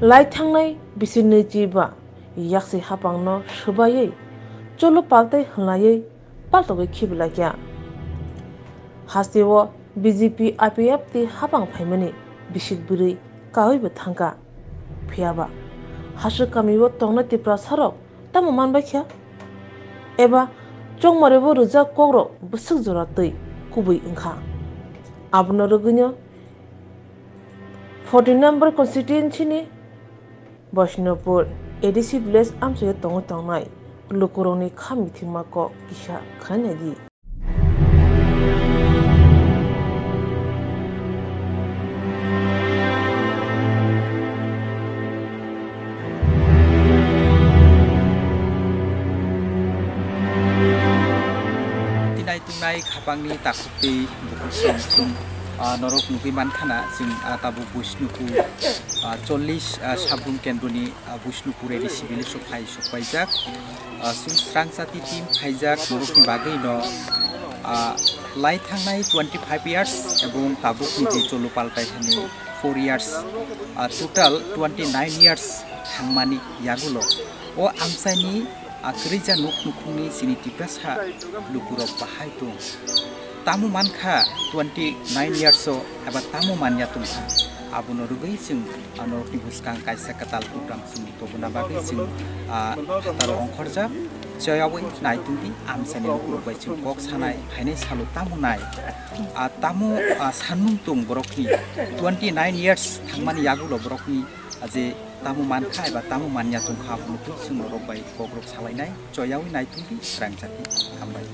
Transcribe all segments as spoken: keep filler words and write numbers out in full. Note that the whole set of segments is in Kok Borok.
Lai thangnai bisi nwichi ba yaksi hapangno swbaiwi cholo paltai hwnlaiwi paltogwi khibilaikha. Hasteo B J P I P F T hapang phaimani bisik bwrwi kawibo thangkha. Phiyaba hasuk kamio tongnai Tiprasarok tamo manbaikha? Eba chongmarebo rwjak kokrok bwswk jora twi kubui wngkha? Abono rwgwino forty number constituency ni Vaishnupur A D C village amchaio tongwi tongnai lukurokni kha mithima kok kisa khwlainai di. Tinai tungnai khapangni takhuk tei bukhuk song song, ah, norok nugwi mankha na, chwng, ah, tabuk Vaishnupur, ah, chollish, ah, Sabrum kendroni, ah, Vaishnupur A D C village o phai sokpaijak. Ah, chwng srangchati team phaijak norokni bagwi no, ah, lai thangnai twenty five years ebong tabukni je cholo paltai thani four years, ah, total twenty nine years thangmani yagulo o amchaini, ah, kwrwija nuk nukhungni chini Tiprasa lukurok bahai tong. Tamo mankha twenty nine years o eba tamo manya tongkha, abono rwgwi chwng, ah, norokni bwskang kaisa kwtal program chwng tobona bagwi chwng, ah, phataro ongkhorjak. Choyawi naitungdi amchaini lukurok bai chwng kok sanai phainai salo tamo nai, ah, tamo, ah, sanmung tong borokni twenty nine years thangmani yagulo borokni, ah, je tamo mankha eba tamo manya tongkha, abono twi chwng norok bai kokrok salainai. Choyawi naitungdi srangchati. Hambai.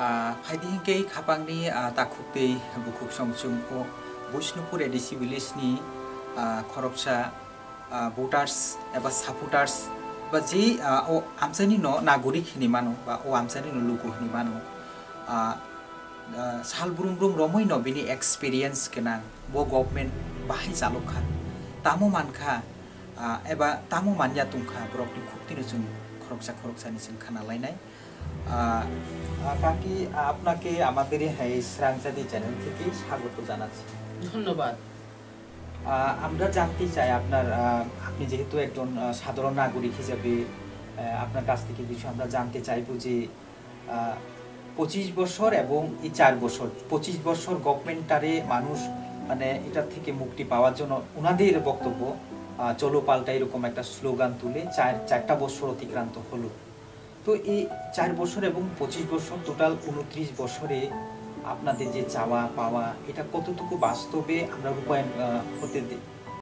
Ah, phaidi hinkhe khapangni, ah, takhuk tei bukhuk song chwng o Vaishnupur A D C village ni, ah, khoroksa, ah, voters eba supporters ba je, ah, o amchaini no nagorik hinwi mano ba o amchaini no lugu hinwi mano, ah, ah, sal brum brum romwi no bini experience gwnang, bo government bahai chalok kha, tamo man kha, ah, eba tamo manya tong kha, borokni khuk tino chwng khoroksa khoroksani chwng khana lainai. Ah, ah, কাকি, আপনাকে আমাদের এই স্রাংচাতি চ্যানেল থেকে স্বাগত জানাচ্ছি। ধন্যবাদ। আহ, আমরা জানতে চাই আপনার, আহ, আপনি যেহেতু একজন, আহ, সাধারণ নাগরিক হিসেবে, আহ, আপনার কাছ থেকে কিছু আমরা জানতে চাইবো যে, আহ, পঁচিশ বছর এবং এই চার বছর, পঁচিশ বছর গভর্নমেন্টটারে মানুষ, মানে, এটা থেকে মুক্তি পাওয়ার জন্য ওনাদের বক্তব্য, আহ, "চলো পাল্টা" এরকম একটা স্লোগান তুলে চার, চারটা বছর অতিক্রান্ত হলো। তো এই চার বছর এবং পঁচিশ বছর, টোটাল ঊনত্রিশ বছরে আপনাদের যে চাওয়া পাওয়া, এটা কতটুকু বাস্তবে আমরা রূপায়ণ, আহ, হতে দে-,